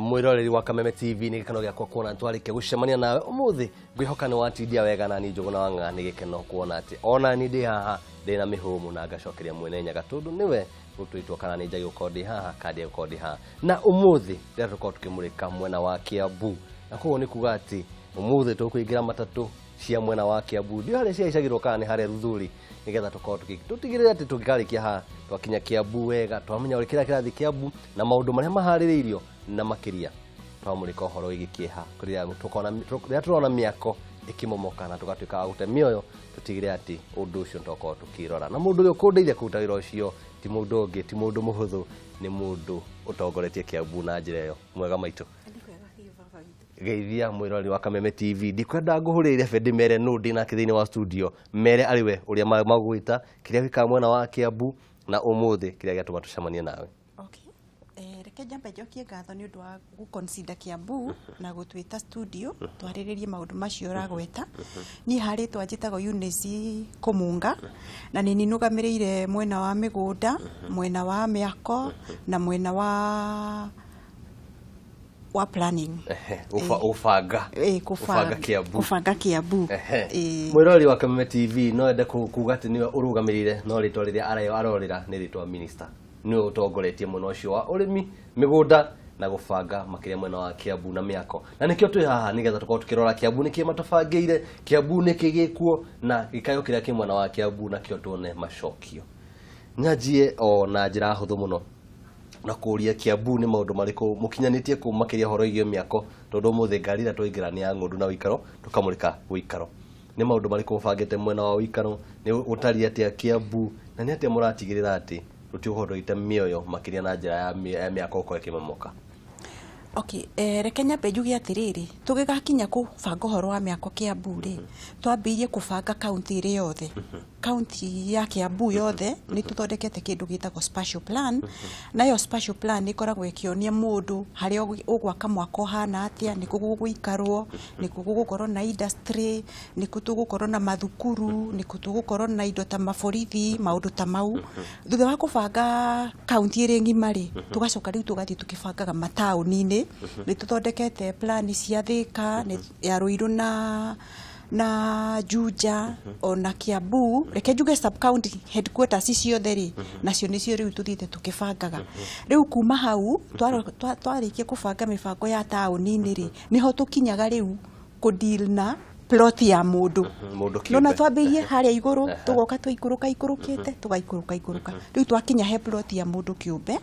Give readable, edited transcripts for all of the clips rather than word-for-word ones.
Mwiroreri wa Kameme TV, nĩ gĩkeno gĩakwa kuona twarĩkia gũcemania nawe ũmũthĩ. Ngwĩhoka nĩ watindia wega, na niĩ Njũgũna wa Ng'ang'a nĩ gĩkeno kuona atĩ ona niĩ ndĩ haha ndĩ na mĩhũmũ na ngacokeria mwene Nyaga tondũ nĩwe gũtwĩtwo kana nĩ njagi gũkorwo ndĩ haha kana ndiagĩ gũkorwo ndĩ haha. Na ũmũthĩ rĩrĩa tũkorwo tũkĩmũrĩka mwena wa Kiambu, na koguo nĩ kuga atĩ ũmũthĩ tũkũingĩra matatũ cia mwena wa Kiambu, ndio harĩa ciaicagĩrwo kana nĩ harĩa Ruthuri, nĩgetha tũkorwo tũtigĩrĩre atĩ tũngĩkarĩkia haha twakinya Kiambu wega, twamenya ũrĩa kĩrĩa kĩrathiĩ Kiambu na maũndũ marĩa maharĩrĩirio, na makĩria twamũrĩka ũhoro wĩgiĩ kĩeha rĩrĩa rĩrĩa tũrona mĩako ĩkĩmomoka na tũgatuĩka wa gũte mĩoyo. Tũtigĩrĩre atĩ ũndũ ũcio nĩtwakorwo tũkĩrora, na mũndũ ũrĩa ũkũndeithia kũruta wĩra ũcio ti mũndũ ũngĩ, ti mũndũ mũhũthũ, nĩ mũndũ ũtongoretie Kiambu na njĩra ĩyo. Mwega maitũ, geithia mwĩrori wa Kameme TV. Ndikwenda ngũhũrĩre rebe ndĩmere nũ ndĩ nake thĩinĩ wa studio, mere arĩ we ũrĩa magwĩta, kĩrĩa wĩkaga mwena wa Kiambu, na ũmũthĩ kĩrĩa gĩatũma tũcemanie nawe. Okay. Reke njambe njokie ngatho nĩ ũndũ wa gũ-consider Kiambu na gũtwĩta studio twarĩrĩrie maũndũ macio ũragweta. Niĩ harĩtwa njĩtagwo Eunice Kũmunga, na nĩ nũgamĩrĩire mwena wa mĩgũnda, mwena wa mĩako na mwena wa planning. Ehe, ũbanga. Kũbanga. Kũbanga Kiambu. Kũbanga Kiambu. Ehe. Ĩĩ. Mwĩrori wa Kameme TV, no ende kuga atĩ nĩwe ũrũgamĩrĩire, no rĩtwa rĩrĩa arorĩra nĩ rĩtwa minister, nĩwe ũtongoretie mwena ũcio wa ũrĩmi, mĩgũnda na gũbanga, makĩria mwena wa Kiambu na mĩako, na nĩkĩo twĩ haha nĩgetha tũkorwo tũkĩrora Kiambu nĩkĩ matũbangĩire, Kiambu nĩkĩ gĩkuo, na gĩkayo kĩrĩa kĩ mwena wa Kiambu nakĩo tuone macokio. Nyanjie o na njĩra hũthũ mũno na kũria, Kiambu nĩ maũndũ marĩkũ mũkinyanĩtie kũ makĩria ũhoro wĩgiĩ mĩako? Tondũ ũmũthĩ ngari ĩrĩa twaingĩra nĩ ya ng'ũndũ na ũikaro, tũkamũrĩka ũikaro. Nĩ maũndũ marĩkũ mũbangĩte mwena wa ũikaro? Nĩ ũtariĩ atĩa Kiambu, na nĩ atĩa mũratigĩrĩra atĩ rũtigũkorwo rũgĩte mĩoyo makĩria na njĩra ya mĩako gũkorwo ĩkĩmomoka? Okay, reke nyambe njuge atĩrĩrĩ, tũgĩgakinya kũbanga ũhoro wa mĩako Kiambu rĩ, twambĩrĩirie kũbanga kaunti ĩrĩ yothe. Kaunti ya Kiambu yothe nĩ tũthondekete kĩndũ gĩtagwo spatial plan, nayo spatial plan nĩ ĩkoragwo ĩkĩonia mũndũ harĩa ũgwaka mwako ũhana atĩa, nĩkũ gũgũikarwo, nĩkũ gũgũkorwo na industry, nĩkũ tũgũkorwo na mathukuru, nĩkũ tũgũkorwo na indo ta maborithi, maũndũ ta mau. Thutha wa kũbanga kaunti ĩrĩ ng'ima rĩ, tũgacoka rĩu tũgathiĩ tũkĩbangaga mataũni-inĩ. Nĩ tũthondekete plan cia Thĩka, ya Ruiru na Juja ona Kiambu. Reke njuge sub county headquarters ciothe rĩ, nacio nĩcio rĩu tũthiĩte tũkĩbangaga. Rĩu kuma hau twarĩkia kũbanga mĩbango ya taũni-inĩ rĩ, nĩho tũkinyaga rĩu kũ deal na plot ya mũndũ. Mũndũ kĩũmbe. Nona twambĩrĩirie harĩa igũrũ, tũgoka tũikũrũka ikũrũkĩte, tũgaikũrũka ikũrũka, rĩu twakinya he plot ya mũndũ kĩũmbe,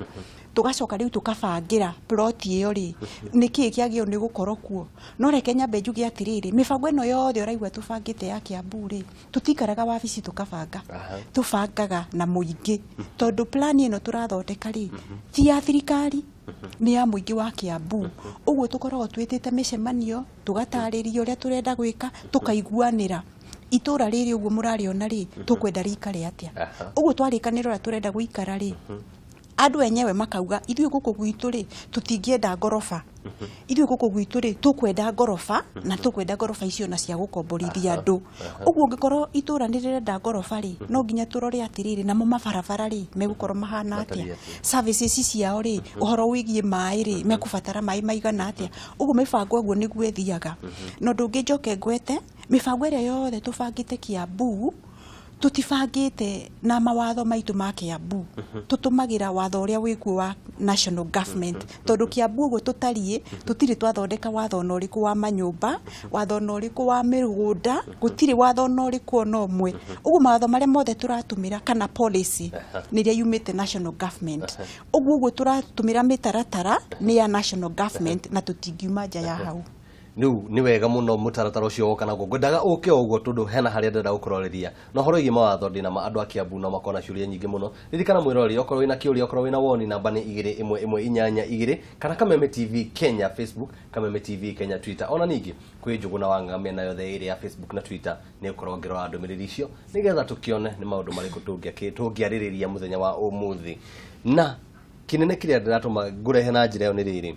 tũgacoka rĩu tũkabangĩra plot ĩyo rĩ, nĩkĩĩ kĩagĩrĩirwo nĩ gũkorwo kuo. No reke nyambe njuge atĩrĩrĩ, mĩbango ĩno yothe ũraigua tũbangĩte ya Kiambu rĩ, tũtikaraga wabici tũkabanga. Tũbangaga na mũingĩ, tondũ plan ĩno tũrathondeka rĩ, ti ya thirikari, nĩ ya mũingĩ wa Kiambu. Ũguo tũkoragwo twĩtĩte mĩcemanio, tũgatarĩria ũrĩa tũrenda gwĩka, tũkaiguanĩra itũra rĩrĩ ũguo mũrarĩona rĩ, tũkwenda rĩikare atĩa. Ũguo twarĩkanĩra ũrĩa tũrenda gũikara rĩ, andũ enyewe makauga, ithuĩ gũkũ gwitũ rĩ, tũtingĩenda ngoroba, ithuĩ gũkũ gwitũ rĩ, tũkwenda ngoroba, na tũkwenda ngoroba icio na cia gũkomborithia andũ. Ũguo ũngĩkorwo itũra nĩ rĩrenda ngoroba rĩ, no nginya tũrore atĩrĩrĩ, namo mabarabara rĩ, megũkorwo mahana Matariĩ atĩa, atĩa? Services ciao rĩ, ũhoro wĩgiĩ maĩ rĩ, mekũbatara maĩ maigana atĩa. Ũguo mĩbango ũguo nĩguo ĩthiaga. Na ũndũ ũngĩ njoke ngwete, mĩbango ĩrĩa yothe tũbangĩte Kiambu, tũtibangĩte na mawatho maitũ ma Kiambu, tũtũmagĩra watho ũrĩa wĩkuo wa national government, tondũ Kiambu ũguo tũtariĩ, tũtirĩ twathondeka watho ona ũrĩkũ wa manyũmba, watho ona ũrĩkũ wa mĩgũnda, gũtirĩ watho ona ũrĩkũ ona ũmwe. Ũguo mawatho marĩa mothe tũratũmĩra kana policy nĩ iria yumĩte national government. Ũguo tũratũmĩra mĩtaratara nĩ ya national government, na tũtingiuma nja ya hau. Rĩu nĩ wega mũno mũtaratara ũcio woka naguo. Ngwendaga ũke o ũguo tondũ hena harĩa ndĩrenda gũkũroreria na ũhoro wĩgiĩ mawatho. Ndĩna ma andũ a Kiambu no makorwo na ciũria nyingĩ mũno. Ririkana mwĩrori, okorwo wĩna kĩũria, okorwo wĩna woni, namba nĩ 21182 kana Kameme TV Kenya Facebook, Kameme TV Kenya Twitter, ona ningĩ kwĩ Njũgũna wa Ng'ang'a mĩena yothe ĩrĩ ya Facebook na Twitter. Nĩ ũkorwo ngĩrora ndũmĩrĩri icio nĩgetha tũkĩone nĩ maũndũ marĩkũ tũngĩarĩrĩria mũthenya wa ũmũthĩ. Na kĩnene kĩrĩa ndĩratũma ngũrehe na njĩra ĩyo nĩ rĩrĩ: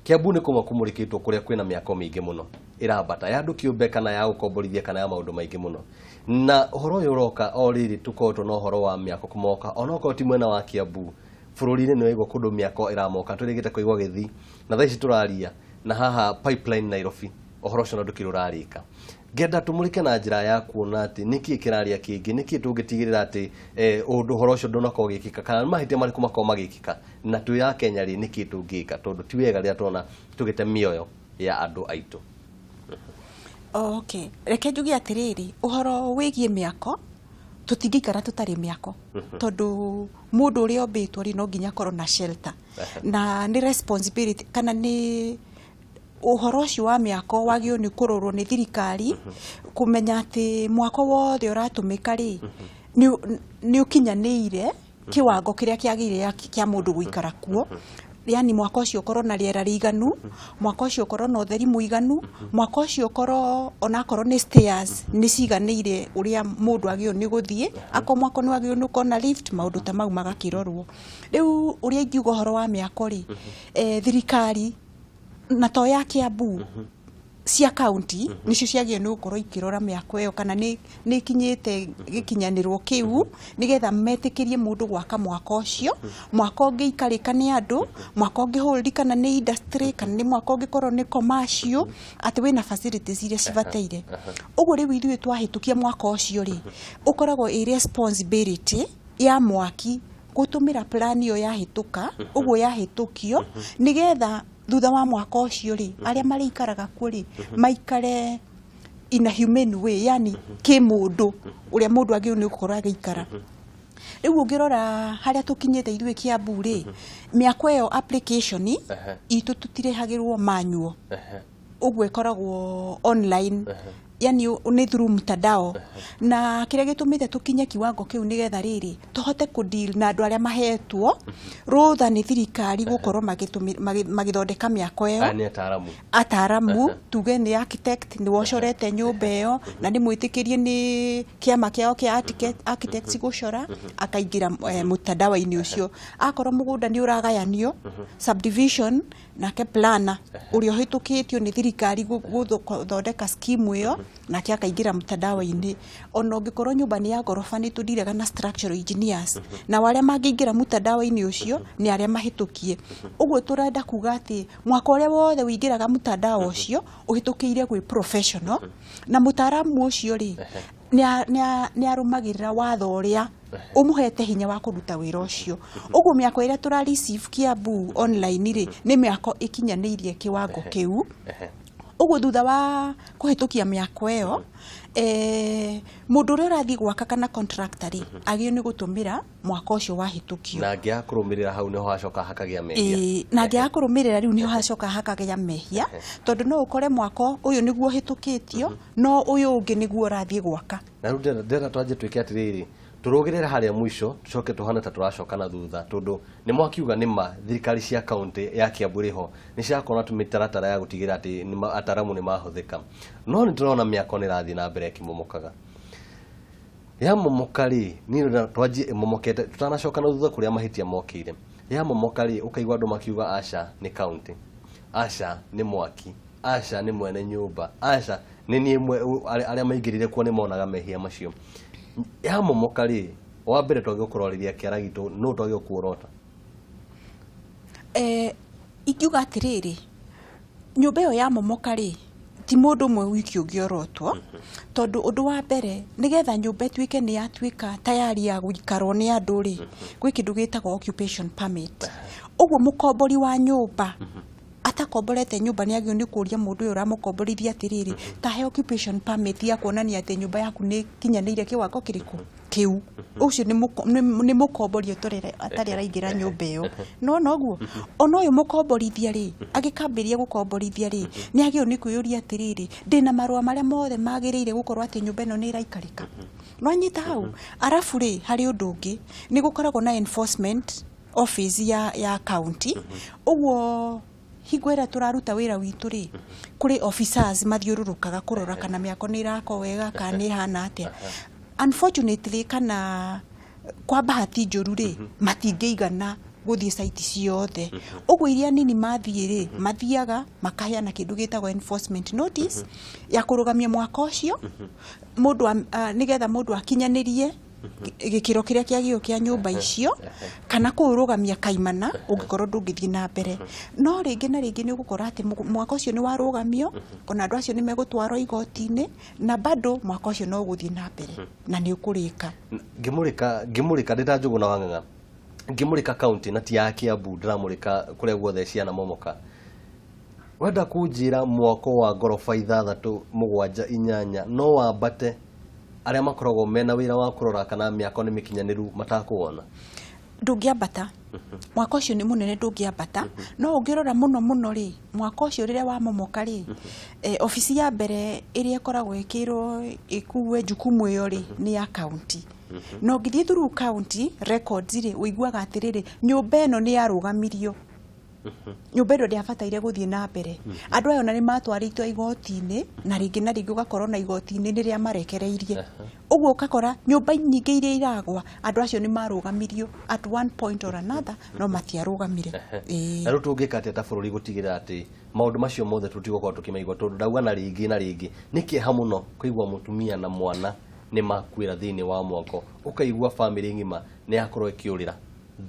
Kiambu nĩ kũmwe kũmũrĩkĩtwo kũrĩa kwĩna mĩako mĩingĩ mũno ĩrambata, ya andũ kĩũmbe kana ya gũkomborithia kana ya maũndũ maingĩ mũno. Na ũhoro ũyũ ũroka o rĩrĩ tũkoretwo na ũhoro wa mĩako kũmoka, onokorwo ti mwena wa Kiambu. Bũrũri-inĩ nĩ waigua kũndũ mĩako ĩramoka, tũrĩgĩte kũigua Gĩthii na thaa ici tũraria na haha Pipeline Nairobi, ũhoro ũcio na ndũkĩrĩ ũrarĩka. Ngenda tũmũrĩke na njĩra ya kuona atĩ nĩkĩ kĩraria kĩngĩ, nĩkĩ tũngĩtigĩrĩra atĩ ũndũ ũhoro ũcio ndũnakorwo ũgĩkĩka, kana nĩ mahĩtia marĩkũ makorwo magĩkĩka, na twĩ a Kenya rĩ, nĩkĩ tũngĩka, tondũ ti wega rĩrĩa tuona tũgĩte mĩoyo ya andũ aitũ. Okay, reke njuge atĩrĩrĩ, ũhoro wĩgiĩ mĩako, tũtingĩikara tũtarĩ mĩako, tondũ mũndũ ũrĩa ũmbĩtwo rĩ, no nginya akorwo na shelter, na nĩ responsibility kana nĩ ũhoro ũcio wa mĩako wagĩrĩirwo nĩ kũrorwo nĩ thirikari, kũmenya atĩ mwako wothe ũratũmĩka rĩ, nĩ ũkinyanĩire kĩwango kĩrĩa kĩagĩrĩire kĩa mũndũ gũikara kuo. Yani mwako ũcio ũkorwo na rĩera rĩiganu, mwako ũcio ũkorwo na ũtheri mũiganu, mwako ũcio ũkorwo onakorwo nĩ stairs nĩ ciganĩire ũrĩa mũndũ agĩrĩirwo nĩ gũthiĩ, akorwo mwako nĩ wagĩrĩirwo nĩ gũkorwo na lift, maũndũ ta mau magakĩrorwo. Rĩu ũrĩa ingiuga ũhoro wa mĩako rĩ, thirikari na to ya Kiambu, cia county nicio ciagĩrĩirwo nĩ gũkorwo ikĩrora mĩako ĩyo kana nĩ ĩkinyĩte gĩkinyanĩrwo kĩu, nĩgetha metĩkĩrie mũndũ gwaka mwako ũcio, mwako ũngĩikarĩka nĩ andũ, mwako ũngĩhũrĩka nĩ industry, kana nĩ mwako ũngĩkorwo nĩ commercial, atĩ wĩna facilities iria cibataire. Ũguo rĩu ithuĩ twahĩtũkia mwako ũcio rĩ, ũkoragwo ĩ responsibility ya mwaki gũtũmĩra plan ĩyo yahĩtũka, ũguo yahĩtũkio, nĩgetha thutha wa mwaka ũcio rĩ, arĩa marĩikaraga kuo rĩ, maikare in a humane way, yani kĩmũndũ, ũrĩa mũndũ agĩrĩirwo nĩ gũkorwo agĩikara. Rĩu ũngĩrora harĩa tũkinyĩte ithuĩ Kiambu rĩ, mĩako ĩyo application itũ tũtirehagĩrwo manual, ũguo ĩkoragwo online, yani nĩ through mtandao. Na kĩrĩa gĩtũmĩte tũkinye kiwango kĩu nĩgetha rĩrĩ tũhote kũ deal na andũ arĩa mahetwo rũtha nĩ thirikari gũkorwo magĩthondeka mĩako ĩyo. Aya nĩ ataaramu. Ataaramu, tuge nĩ architect nĩwe ũcorete nyũmba ĩyo, na nĩ mwĩtĩkĩrie nĩ kĩama kĩao kĩa architects gũcora, akaingĩra mũtandao-inĩ ũcio. Akorwo mũgũnda nĩ ũragayanio subdivision, nake planner ũrĩa ũhĩtũkĩtio nĩ thirikari gũthondeka scheme ĩyo, nake akaingĩra mtandao-inĩ. Ona ũngĩkorwo nyũmba nĩ ya ngoroba, nĩ tũndiraga na structural engineers, na arĩa mangĩingĩra mtandao-inĩ ũcio nĩ arĩa mahĩtũkie. Ũguo tũrenda kuga atĩ mwaka ũrĩa wothe ũingĩraga mtandao ũcio ũhĩtũkĩire gwĩ professional, na mũtaaramu ũcio rĩ, nĩ arũmagĩrĩra watho ũrĩa ũmũhete hinya wa kũruta wĩra ũcio. Ũguo mĩako ĩrĩa tũra receive Kiambu online rĩ, nĩ mĩako ĩkinyanĩirie kĩwango kĩu. Ũguo thutha wa kũhĩtũkia mĩako ĩyo, mũndũ ũrĩa ũrathiĩ gwaka kana contractor rĩ, agĩrĩirwo nĩ gũtũmĩra mwaka ũcio wahĩtũkio. Na angĩaga kũrũmĩrĩra hau nĩho hacoka hakagĩa mehia. Na angĩaga kũrũmĩrĩra rĩu nĩho hacoka hakagĩa mehia, tondũ no ũkore mwako ũyũ nĩguo ũhĩtũkĩtio, no ũyũ ũngĩ nĩguo ũrathiĩ gwaka. Na rĩu ndĩrenda twanjie twĩke atĩrĩrĩ, tũrũgĩrĩre harĩa mũico, tũcoke tũhane ta tũracoka na thutha, tondũ nĩ mwakiuga nĩ ma thirikari cia kaunti ya Kiambu rĩho nĩ ciakorwo na mĩtaratara ya gũtigĩrĩra atĩ ataaramu nĩ mahũthĩka, no nĩ tũrona mĩako nĩ ĩrathiĩ na mbere ĩkĩmomokaga. Yamomoka rĩ, niĩ ndĩrenda twanjie ĩmomokete tutanacoka na thutha kũrĩa mahĩtia mokĩire. Yamomoka rĩ, ũkaigua andũ makiuga aca nĩ kaunti, aca nĩ mwaki, aca nĩ mwene nyũmba, aca nĩ niĩ arĩa maingĩrire kuo nĩ monaga mehia macio. Yamomoka rĩ, wa mbere twagĩrĩirwo kũrorĩria kĩara gitũ, nũ twagĩrĩirwo kuorota? Ingiuga atĩrĩrĩ, nyũmba ĩyo yamomoka rĩ, ti mũndũ ũmwe wiki ũngĩorotwo, tondũ ũndũ wa mbere, nĩgetha nyũmba ĩtuĩke nĩ yatuĩka tayari ya gũikarwo nĩ andũ rĩ, gwĩ kĩndũ gĩtagwo occupation permit. Ũguo mũkombori wa nyũmba atakomborete nyũmba nĩ agĩrĩirwo nĩ kũria mũndũ ũyũ ũramũkomborithia atĩrĩrĩ, ta he occupation permit ya kuonania atĩ nyũmba yaku nĩ ĩkinyanĩire kĩwango kĩrĩkũ kĩu. Ũcio nĩ mũkombori atarĩ araingĩra nyũmba ĩyo. No noguo ona ũyũ mũkomborithia rĩ, agĩkambĩrĩria gũkomborithia rĩ, nĩ agĩrĩirwo nĩ kwĩyũria atĩrĩrĩ, ndĩna marũa marĩa mothe magĩrĩire gũkorwo atĩ nyũmba ĩno nĩ ĩraikarĩka. Nĩwanyita hau? Arabu rĩ, harĩ ũndũ ũngĩ, nĩ gũkoragwo na enforcement office ya county. Ũguo hingo ĩrĩa tũraruta wĩra witũ rĩ, kũrĩ officers mathiũrũrũkaga kũrora kana mĩako nĩ ĩrakwo wega kana nĩ ĩhana atĩa. Unfortunately, kana kwa bahati njũru rĩ, matingĩigana gũthiĩ site ciothe. Ũguo iria nini mathiĩ rĩ, mathiaga makaheana kĩndũ gĩtagwo enforcement notice ya kũrũgamia mwaka ũcio, mũndũ nĩgetha mũndũ akinyanĩrie gĩkĩro kĩrĩa kĩagĩrĩirwo kĩa nyũmba icio kana kũũrũgamia kaimana ũngĩkorwo ndũngĩthiĩ na mbere. No rĩngĩ na rĩngĩ nĩ ũgũkora atĩ mwaka ũcio nĩ warũgamio, ona andũ acio nĩ megũtwarwo igoti-inĩ na bado mwaka ũcio no ũgũthiĩ na mbere na nĩ ũkũrĩka. Ngĩmũrĩka ndĩ ta Njũgũna wa Ng'ang'a, ngĩmũrĩka kaunti na ti ya Kiambu, ndĩramũrĩka kũrĩa guothe ciana momoka. Wenda kũnjĩra mwako wa ngoroba 6, 7, 8 no wambate arĩa makoragwo mena wĩra wa kũrora kana mĩako nĩ mĩkinyanĩru matakuona? Ndũngĩambata. Mwaka ũcio nĩ mũnene, ndũngĩambata. No ũngĩrora mũno mũno rĩ, mwaka ũcio rĩrĩa wamomoka rĩ, obici ya mbere ĩrĩa ĩkoragwo ĩkĩrwo ĩkuue jukumu ĩyo rĩ nĩ ya kaunti. Na ũngĩthiĩ through county records rĩ, ũiguaga atĩrĩrĩ, nyũmba ĩno nĩ yarũgamirio, nyũmba ĩno ndĩabataire gũthiĩ na mbere. Andũ aya ona nĩ matwarĩtwo igoti-inĩ na rĩngĩ na rĩngĩ ũgakorwo na igoti-inĩ rĩrĩa marekereirie. Ũguo ũgakora nyũmba nyingĩ iria iragwa, andũ acio nĩ marũgamirio at one point or another, no matiarũgamire. Na rĩu tũngĩka atĩa ta bũrũri gũtigĩrĩra atĩ maũndũ macio mothe tũtigũkorwo tũkĩmaigua, tondũ ndauga na rĩngĩ na rĩngĩ nĩ kĩeha mũno kũigua mũtumia na mwana nĩ makuĩra thĩinĩ wa mwako, ũkaigua bamĩrĩ ng'ima nĩ yakorwo ĩkĩũrĩra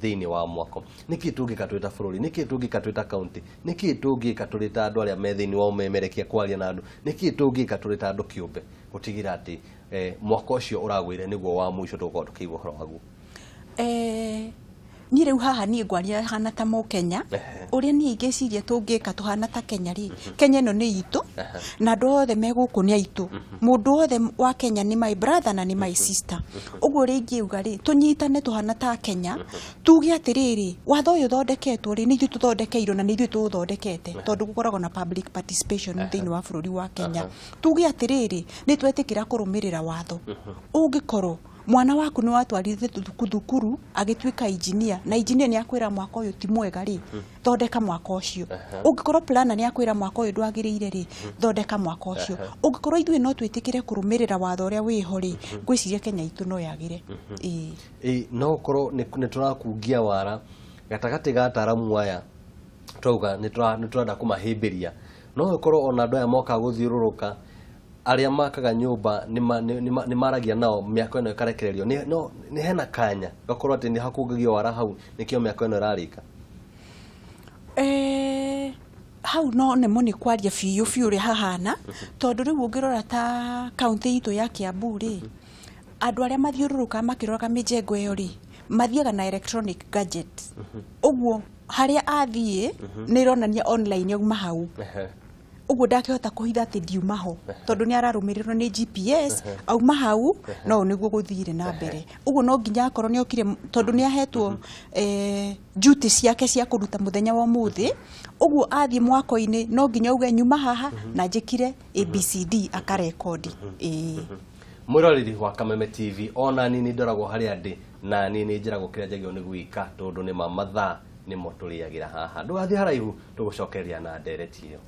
thĩinĩ wa mwako. Nĩkĩ tũngĩka twĩ ta bũrũri? Nĩkĩ tũngĩka twĩ ta kaunti? Nĩkĩ tũngĩka tũrĩ ta andũ arĩa me thĩinĩ wa ũmemerekia kwaria na andũ? Nĩkĩ tũngĩka tũrĩ ta andũ kĩũmbe gũtigĩrĩra atĩ mwako ũcio ũragũire nĩguo wa mũico tũgũkorwo tũkĩigua ũhoro waguo? Niĩ rĩu haha niĩ ngwaria hana ta Mũkenya, ũrĩa niĩ ingĩciria tũngĩka tũhana ta Kenya rĩ, Kenya ĩno nĩ itũ na andũ othe me gũkũ nĩ aitũ. Mũndũ wothe wa Kenya nĩ my brother na nĩ my sister. Ũguo ũrĩa ingiuga rĩ, tũnyitane tũhana ta Kenya, tuge atĩrĩrĩ, watho ũyũ ũthondeketwo rĩ, nĩ ithuĩ tũthondekeirwo na nĩ ithuĩ tũũthondekete, tondũ gũkoragwo na public participation thĩinĩ wa bũrũri wa Kenya. Tuge atĩrĩrĩ, nĩ twetĩkĩra kũrũmĩrĩra watho. Ũngĩkorwo mwana waku nĩ watwarire thukuru agĩtuĩka engineer, na engineer nĩ akwĩra mwaka ũyũ ti mwega rĩ, thondeka mwaka ũcio. Ũngĩkorwo planner nĩ akwĩra mwaka ũyũ ndwagĩrĩire rĩ, thondeka mwaka ũcio. Ũngĩkorwo ithuĩ no twĩtĩkĩre kũrũmĩrĩra watho ũrĩa wĩho rĩ, ngwĩciria Kenya itũ no yagĩre. No ũkorwo nĩ tũrakungia wara gatagatĩ ga ataaramu aya, twauga nĩ tũrenda kũmahĩmbĩria, no ũkorwo ona andũ aya moka gũthiũrũrũka arĩa makaga nyũmba nĩ maragia nao mĩako ĩno ĩkarekererio, nĩ hena kanya gakorwo atĩ nĩ hakungagio wara hau nĩkĩo mĩako ĩno ĩrarĩka. Hau no nĩmo nĩ kwaria biũ biũ ũrĩa hahana, tondũ rĩu ũngĩrora ta kaunti itũ ya Kiambu rĩ, andũ arĩa mathiũrũrũkaga makĩroraga mĩjengo ĩyo rĩ, mathiaga na electronic gadget. Ũguo harĩa athiĩ nĩ ĩronania online auma hau. Ũguo ndakĩhota kũhitha atĩ ndiuma ho, tondũ nĩ ararũmĩrĩrwo nĩ GPS, auma hau no nĩguo gũthire na mbere. Ũguo no nginya akorwo nĩ okire, tondũ nĩ ahetwo duty ciake cia kũruta mũthenya wa ũmũthĩ. Ũguo athiĩ mwako-inĩ no nginya auge nyuma haha na njĩkire ABCD akarekondi. Mwĩroreri wa Kameme TV, ona niĩ nĩ ndoragwo harĩa ndĩ na niĩ nĩ njĩragwo kĩrĩa njagĩrĩirwo nĩ gwĩka, tondũ nĩ ma mathaa nĩmo tũrĩagĩra haha. Ndũgathiĩ haraihu, tũgũcokeria na ndereti ĩyo.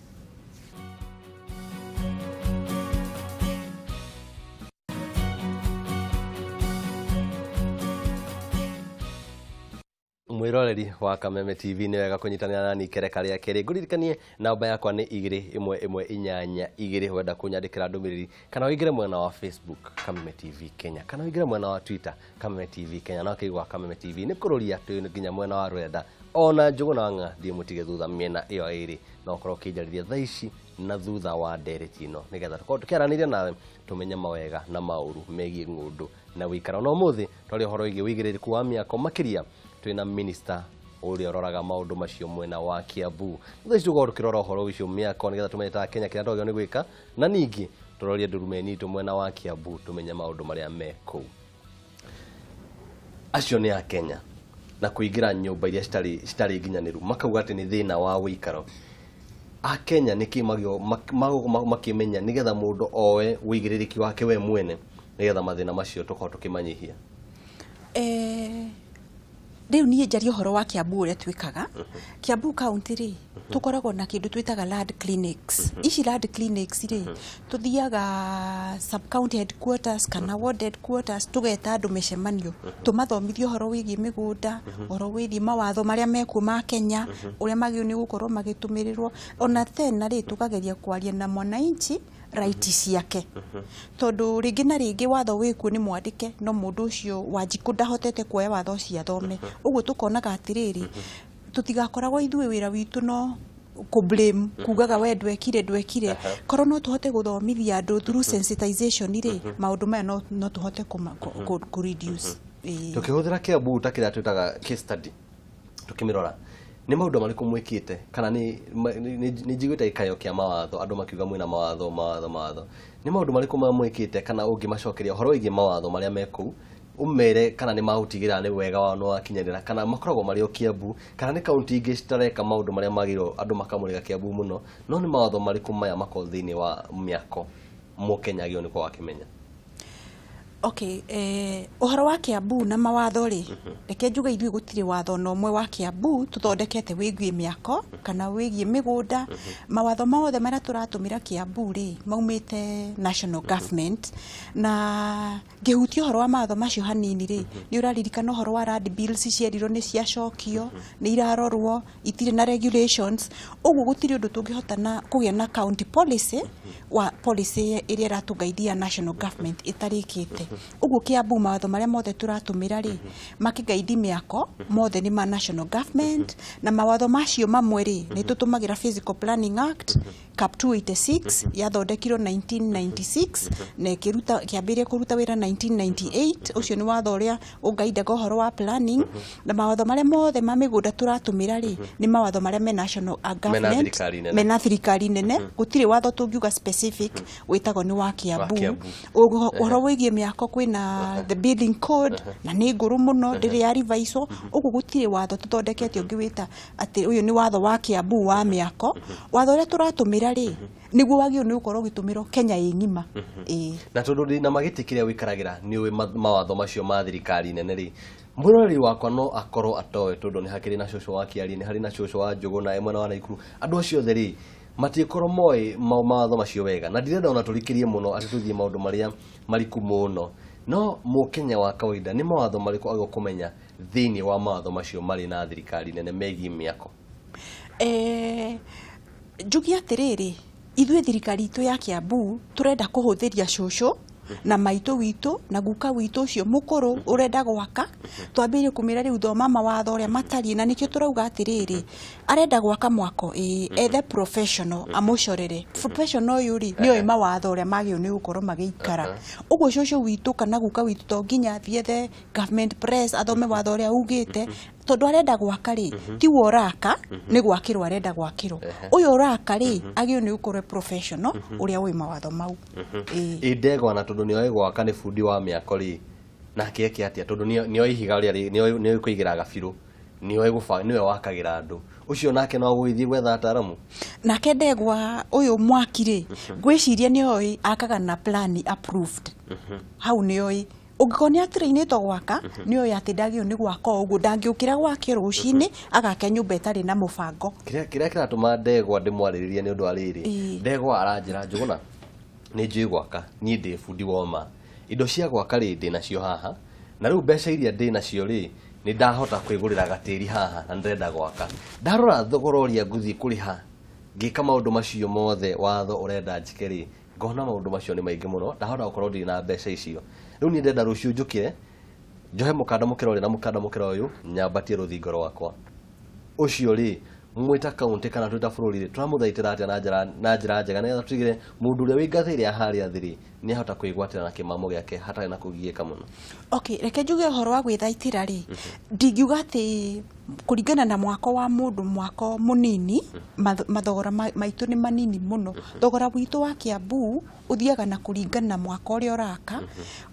Mwĩroreri wa Kameme TV, nĩ wega kũnyitanĩra nani ikereka rĩa kerĩ. Ngũririkanie namba yakwa nĩ 2 1 1 8 2, wenda kũnyandĩkĩra ndũmĩrĩri kana ũingĩre mwena wa Facebook Kameme TV Kenya, kana ũingĩre mwena wa Twitter Kameme TV Kenya, na ũkĩigua Kameme TV nĩ kũrũria twĩ nginya mwena wa rũrenda. Ona Njũgũna wa Ng'ang'a ndiĩ mũtige thutha mĩena ĩyo ĩrĩ, no ũkorwo ũkĩnjarĩria thaa ici na thutha wa ndereti ĩno, nĩgetha tũkorwo tũkĩaranĩria nawe tũmenye mawega na maũru megiĩ ng'ũndũ na wĩikaro. Na ũmũthĩ twaria ũhoro wĩgiĩ wĩigĩrĩrĩku wa mĩako, makĩria twĩna minister ũrĩa ũroraga maũndũ macio mwena wa Kiambu. Thaa ici tũgũkorwo tũkĩrora ũhoro ũcio mĩako, nĩgetha tũmenye ta Kenya kĩrĩa twagĩrĩirwo nĩ gwĩka, na ningĩ tũrorie ndurumeni itũ mwena wa Kiambu tũmenye maũndũ marĩa me kũu. Acio nĩ a Kenya na kũingĩra nyũmba iria citarĩ nginyanĩru, makauga atĩ nĩ thĩna wa wĩikaro. A Kenya nĩkĩ makĩmenya nĩgetha mũndũ oe wĩigĩrĩrĩki wake we mwene, nĩgetha mathĩna macio tũkorwo tũkĩmanyihia? Rĩu niĩ njarie ũhoro wa Kiambu ũrĩa twĩkaga. Kiambu county rĩ, tũkoragwo na kĩndũ twĩtaga land clinics. Ici land clinics rĩ, tũthiaga sub county headquarters kana ward headquarters, tũgeta andũ mĩcemanio, tũmathomithie ũhoro wĩgiĩ mĩgũnda, ũhoro wĩgiĩ mawatho marĩa mekuo ma Kenya, ũrĩa magĩrĩirwo nĩ gũkorwo magĩtũmĩrĩrwo. Ona tena rĩ, tũkageria kwaria na mwananchi right ciake tondu ringi na ringi watho wikuo ni mwandike no mundu ucio Wanjikũ ndahotete kuoya watho ũcio athome uguo tukonaga atiriri tutigakoragwo ithuĩ wĩra witũ no ku blame kugaga we ndwekire korwo no tuhote guthomithia andu through sensitization ri maundu maya no tuhote ku reduce. Tukihuthira Kiambu ta kiria twitaga case study tukimirora ni maundu mariku mwikite kana ni njiguite gikayo kia mawatho andu makiuga mwina mawatho mawatho mawatho ni maundu mariku mwikite kana ungimacokeria uhoro wigie mawatho maria me kuu umere kana ni mautigira ni wega wao no wakinyarira kana makoragwo mari o Kiambu kana ni kaunti ingi citareka maundu maria magirwo andu makamurika Kiambu muno no ni mawatho mariku maya makorwo thiini wa miako Mukenya agio niko wakimenya. Okay, uhoro wa Kiambu na mawatho ri reke njuge ithuĩ gũtirĩ watho na ũmwe wa Kiambu tũthondekete wĩgiĩ mĩako kana wĩgiĩ mĩgũnda. Mawatho mothe marĩa tũratũmĩra Kiambu rĩ maumĩte national government na ngĩhutia ũhoro wa mawatho macio hanini rĩ nĩ ũraririkana ũhoro wa land bills cierirwo nĩ ciacokio nĩ irarorwo itirĩ na regulations ũguo gũtirĩ ũndũ tũngĩhota na kũgĩa na county policy wa policy ĩrĩa ĩratũgaithia national government ĩtarĩkĩte. Uguo Kiambu mawatho maria mothe tũratũmĩra rĩ makĩgaidi mĩako mothe nĩ ma national government na mawatho macio mamwe rĩ nĩ tũtũmagĩra Physical Planning Act Cap 286 yathondekirwo 1996 na ĩkĩruta kĩambĩrĩria kũruta wĩra 1998 ũcio nĩ watho ũrĩa ũngaidaga ũhoro wa planning na mawatho marĩa mothe ma mĩgũnda tũratũmĩra rĩ nĩ mawatho marĩa me national government mena thirikari nene gũtirĩ watho tũngiuga specific wĩtagwo nĩ wa Kiambu. Ũhoro wĩgiĩ mĩako kwĩna the building code na nĩ ngũrũ mũno ndĩrĩ ya reviswo ũguo gũtirĩ watho tũthondekete ũngĩ wĩta atĩ ũyũ nĩ watho wa Kiambu wa mĩako. Watho ũrĩa tũratũmĩra rĩ nĩguo wagĩrĩirwo nĩ gũkorwo ũgĩtũmĩrwo Kenya ĩ ng'ima. Na tondũ ndĩ na magĩtĩ kĩrĩa wĩikaragĩra nĩ ũĩ mawatho macio ma thirikari nene rĩ mwĩroreri wakwa no akorwo atoĩ tondũ nĩ hakĩrĩ na cũcũ wa Kĩarie nĩ harĩ na cũcũ wa Njũgũna mwena wa Naikuru andũ acio othe rĩ matikorwo moĩ mawatho macio wega na ndirenda ona tũrikĩrie mũno atĩ tũthiĩ maũndũ marĩa mariku mũno no Mũkenya wa kawaida nĩ mawatho marĩkũ agĩrĩirwo kũmenya thĩinĩ wa mawatho macio marĩ na thirikari nene megiĩ mĩako? Njuge atĩrĩrĩ ithuĩ thirikari itũ ya Kiambu tũrenda kũhũthĩria cũcũ na maitũ witũ na guka witũ ũcio mũkũrũ ũrenda gwaka twambĩrĩrie kũmĩra rĩu thoma mawatho ũrĩa matariĩ na nĩkĩo tũrauga atĩrĩrĩ arenda gwaka mwako ethe professional amũcorere professional ũyũ rĩ nĩoĩ mawatho ũrĩa magĩrĩirwo nĩ gũkorwo magĩikara ũguo cũcũ witũ kana guka witũ to nginya athiĩ ethe government press athome watho ũrĩa ugĩte tondu arenda gwaka ri ti we ũraka nĩ gwakĩrwo arenda gwakĩrwo ũyũ ũraka rĩ agĩrĩirwo nĩ gũkorwo professional ũrĩa ũĩ mawatho mau. Ĩ ndegwa na tondu nĩoĩ gwaka nĩ bundi wa mĩako rĩ nake eke atĩa tondu nĩoĩ ihiga rĩrĩa nĩoĩ kũigĩra gabirũ nĩoĩ gũbanga nĩwe wakagĩra andũ ũcio nake no gũgĩthiĩ gwetha ataaramu nake ndegwa ũyũ mwaki rĩ ngwĩciria nĩoĩ akaga na plan approved hau nĩoĩ ũngĩkorwo nĩ atĩrĩinĩtwo gwaka nĩoĩ atĩ ndagĩrĩirwo nĩ gwaka ũguo ndangĩũkĩra gwake rũcinĩ agake nyũmba ĩtarĩ na mũbango. Kĩrĩa kĩratũma ndegwa ndĩmwarĩrĩrie nĩ ũndũ wa rĩrĩ ndegwa aranjĩra Njũgũna nĩ njũĩ gwaka niĩ ndĩ bundi woma indo cia gwaka rĩ ndĩ nacio haha na rĩu mbeca iria ndĩ nacio rĩ nĩ ndahota kwĩgũrĩra gatĩri haha na ndĩrenda gwaka ndarora thogora ũrĩa ngũthiĩ kũrĩha ngĩka maũndũ macio mothe watho ũrenda njĩke rĩ ngona maũndũ macio nĩ maingĩ mũno ndahota gũkorwo ndirĩ na mbeca icio rĩu niĩ ndĩrenda rũciũ njũkĩre njohe mũkanda mũkĩra ũrĩa na mũkanda mũkĩra ũyũ nyambatie rũthingo rwakwa ũcio rĩ mwĩta kaunti kana twĩta bũrũri rĩ tũramũthaitĩra atĩa na njĩra njega nĩgetha tũtigĩre mũndũ ũrĩa wĩ ngathĩ ĩrĩa harĩa thĩ rĩ nĩahota kwĩgwatĩra na kĩmamo gĩake hatarĩ na kũgiĩka mũno. Okay, reke njuge ũhoro wa gwĩthaitĩra rĩ ndingiuga atĩ kũringana na mwako wa mũndũ mwako mũnini mathogora maitũ nĩ manini mũno thogora witũ wa Kiambu ũthiaga na kũringana na mwako ũrĩa ũraka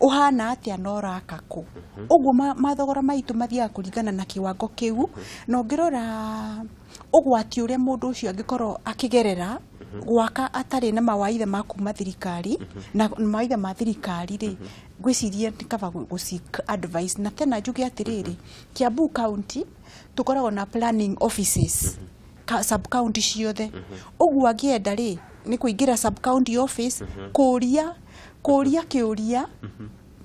ũhana atĩa na ũraka kũ ũguo mathogora maitũ mathiaga kũringana na kĩwango kĩu na ũngĩrora ũgwati ũrĩa mũndũ ũcio angĩkorwo akĩgerera gwaka atarĩ na mawaitha ma kuma thirikari na mawaitha ma thirikari rĩ ngwĩciria nĩ kaba gũ seek advice na tena njuge atĩrĩrĩ Kiambu county tũkoragwo na planning offices sub county ciothe ũguo angĩenda rĩ nĩ kũingĩra sub county office kũria kĩũria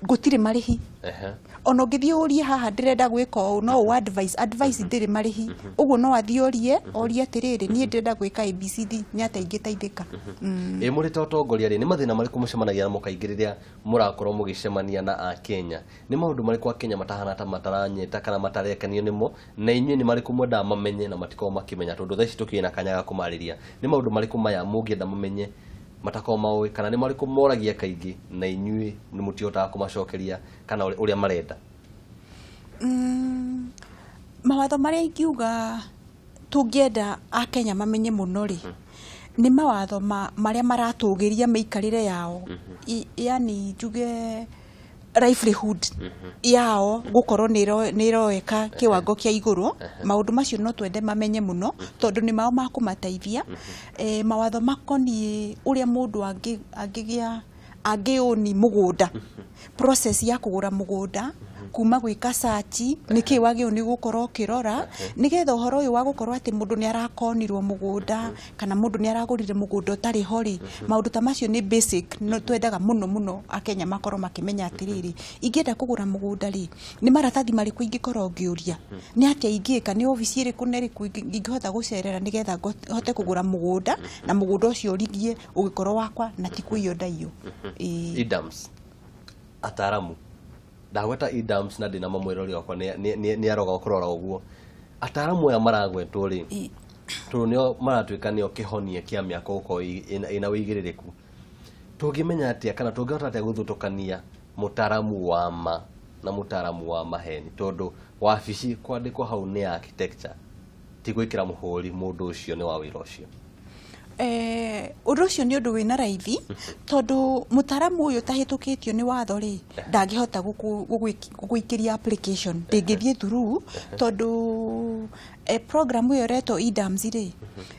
Gũtirĩ marĩhi. Ona ũngĩthiĩ ũrie haha ndĩrenda gwĩka ũũ, no ũ advice ndĩrĩ marĩhi. Ũguo no athiĩ orie orie atĩrĩrĩ, niĩ ndĩrenda gwĩka ABCD, nĩ atĩa ingĩteithĩka? Ĩ mũrĩ ta ũtongoria rĩ, nĩ mathĩna marĩkũ mũcemanagia namo kaingĩ rĩrĩa mũrakorwo mũgĩcemania na Akenya? Nĩ maũndũ marĩkũ Akenya matahana ta mataranyita kana matarekenio nĩmo, na inyuĩ nĩ marĩkũ mwendaga mamenye na matikorwo makĩmenya, tondũ thaa ici tũkĩrĩ na kanya ga kũmarĩria? Nĩ maũndũ marĩkũ maya mũngĩenda mamenye matakorwo maũĩ, kana nĩ marĩkũ moragia kaingĩ na inyuĩ nĩ mũtihotaga kũmacokeria kana ũrĩa marenda? Mawatho marĩa ingiuga tũngĩenda Akenya mamenye mũno rĩ, nĩ mawatho marĩa maratũgĩria mĩikarĩre yao, yani njuge livelihood yao gũkorwo nĩ ĩroeka kĩwango kĩa igũrũ. Maũndũ macio no twende mamenye mũno tondũ nĩ mao makũmateithia. Mawatho makoniĩ ũrĩa mũndũ angĩgĩa angĩũni mũgũnda, process ya kũgũra mũgũnda, kuma gwĩka search nĩkĩ wagĩrĩirwo nĩ gũkorwo ũkĩrora, nĩgetha ũhoro ũyũ wa gũkorwo atĩ mũndũ nĩ arakonirwo mũgũnda kana mũndũ nĩ aragũrire mũgũnda ũtarĩ ho rĩ, maũndũ ta macio nĩ basic. No twendaga mũno mũno Akenya makorwo makĩmenya atĩrĩrĩ, ingĩenda kũgũra mũgũnda rĩ, nĩ maratathi marĩkũ ingĩkorwo ngĩũria, nĩ atĩa ingĩka, nĩ obici ĩrĩkũ na ĩrĩkũ ingĩhota gũcerera nĩgetha hote kũgũra mũgũnda, na mũgũnda ũcio ũrigie ũgĩkorwo wakwa na ti kũiywo ndaiywo. Idams ataramu ndagweta Idams na ndĩna mamwĩrori wakwa nĩ aroga kũrora ũguo. Ataramu aya maragwetwo rĩ, tondũ nĩo maratuĩka nĩo kĩhonia kĩa mĩako gũkorwo ĩna ũigĩrĩrĩku, tũngĩmenya atĩa kana tũngĩhota atĩa gũthutũkania mũtaramu wa ma na mũtaramu wa maheni? Tondũ wabici kwandĩkwo hau nĩ architecture, ti gwĩkĩra mũhũri mũndũ ũcio nĩ wa wĩra ũcio. Ũndũ ũcio nĩ ũndũ wĩna raithi, tondũ mũtaramu ũyũ ũtahĩtũkĩtio nĩ watho rĩ, ndangĩhota gũgũikĩria application, ndĩngĩthiĩ through, tondũ program ĩyo ĩretwo eDAMS rĩ,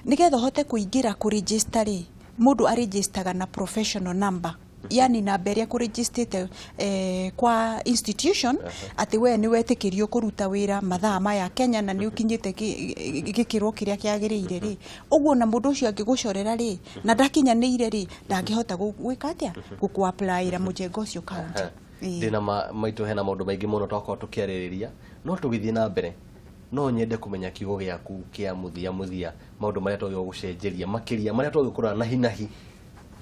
nĩgetha ũhote kũingĩra kũregister rĩ, mũndũ aregistaga na professional number, yani namba ĩrĩa kũregistĩte kwa institution, atĩ we nĩ wetĩkĩrio kũruta wĩra mathaa maya Kenya na nĩ ũkinyĩte gĩkĩro kĩrĩa kĩagĩrĩire rĩ. Ũguo na mũndũ ũcio angĩgũcorera rĩ, na ndakinyanĩire rĩ, ndangĩhota gwĩka atĩa, gũkũ-applyĩra mũjengo ũcio county. Ndĩna maitũ hena maũndũ maingĩ mũno twakorwo tũkĩarĩrĩria, no tũgĩthiĩ na mbere no nyende kũmenya kiugo gĩaku kĩa mũthia mũthia, maũndũ marĩa twagĩrĩirwo gũcenjeria makĩria marĩa twagĩrĩirwo kũrora na hi na hi,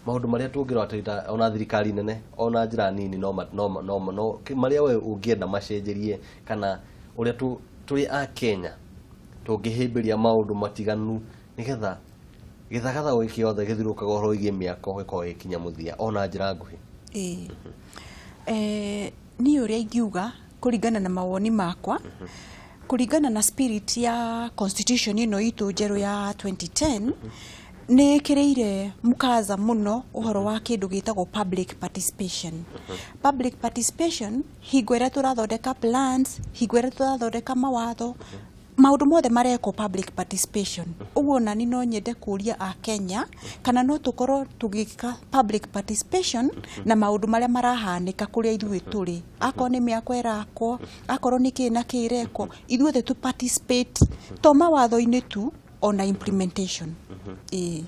maũndũ marĩa tũngĩrora ta ona thirikari nene ona njĩra nini, no marĩa we ũngĩenda macenjerie, kana ũrĩa tũrĩ a Kenya tũngĩhĩmbĩria maũndũ matiganu nĩgetha gĩthagathago gĩkĩ gĩothe gĩthiũrũrũkaga ũhoro wĩgiĩ mĩako gĩkorwo gĩkinya mũthia ona njĩra nguhĩ. Niĩ ũrĩa ingiuga kũringana na mawoni makwa, kũringana na spirit ya constitution ĩno itũ njerũ ya 2010, nĩ ĩkĩrĩire mũkaza mũno ũhoro wa kĩndũ gĩtagwo public participation. Public participation, hingo ĩrĩa tũrathondeka plans, hingo ĩrĩa tũrathondeka mawatho, maũndũ mothe marekwo public participation. Ũguo nani no nyende kũria a Kenya kana no tũkorwo tũgĩka public participation na maũndũ marĩa marahanĩka kũrĩa ithuĩ tũrĩ. Akorwo nĩ mĩako ĩrakwo, akorwo nĩ kĩ na kĩ ĩrekwo, ithuothe tũ participate to mawatho-inĩ tu, ona implementation.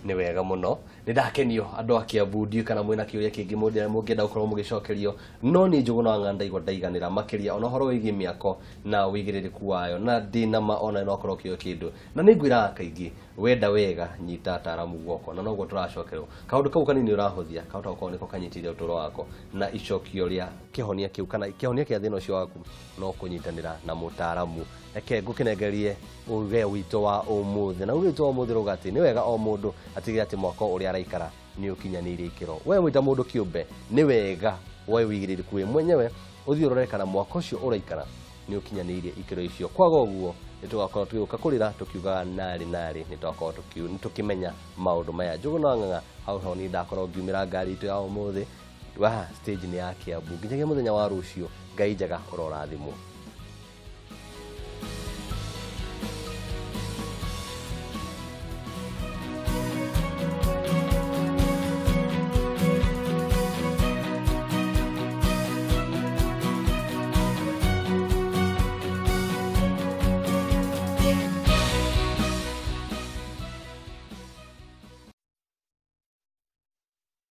Nĩ wega mũno, nĩ ndakenio andũ a Kiambu, ndiũĩ kana mwĩna kĩũria kĩngĩ mũngĩenda gũkorwo mũgĩcokerio, no niĩ Njũgũna wa Ng'anda ndaigua ndaiganĩra makĩria ona ũhoro wĩgiĩ mĩako na ũigĩrĩrĩku wayo, na ndĩna ma ona no akorwo kĩo kĩndũ, na nĩ ngwĩraga kaingĩ wenda wega nyita ataramu guoko, na noguo tũracokerwo kaũndũ kau kanini ũrahũthia kahota gũkorwo nĩko kanyitĩrĩire ũtũro wako, na icokio rĩa kĩhonia kĩu kana kĩhonia kĩa thĩna ũcio waku no kũnyitanĩra na mũtaramu. Reke ngũkĩnengerie uge witũ wa ũmũthĩ, na uge witũ wa ũmũthĩ ũrauga atĩ nĩ wega o mũndũ atigĩrĩre atĩ mwako ũrĩa araikara nĩ ũkinyanĩirie ikĩro. We wĩ ta mũndũ kĩũmbe nĩ wega woe ũigĩrĩrĩku wĩ mwenyewe ũthiĩ ũrore kana mwako ũcio ũraikara nĩ ũkinyanĩirie ikĩro icio. Kwaga ũguo nĩ tũgakorwo tũgĩũka kũrĩra tũkiugaga narĩ narĩ, nĩ twakorwo tũkĩmenya maũndũ maya. Njũgũna wa Ng'ang'a hau ho niĩ ndakorwo ngiumĩra ngari itũ ya ũmũthĩ wa stage nĩ ya Kiambu nginyagia mũthenya wa rũciũ. Ngai njega ũrorathimwo.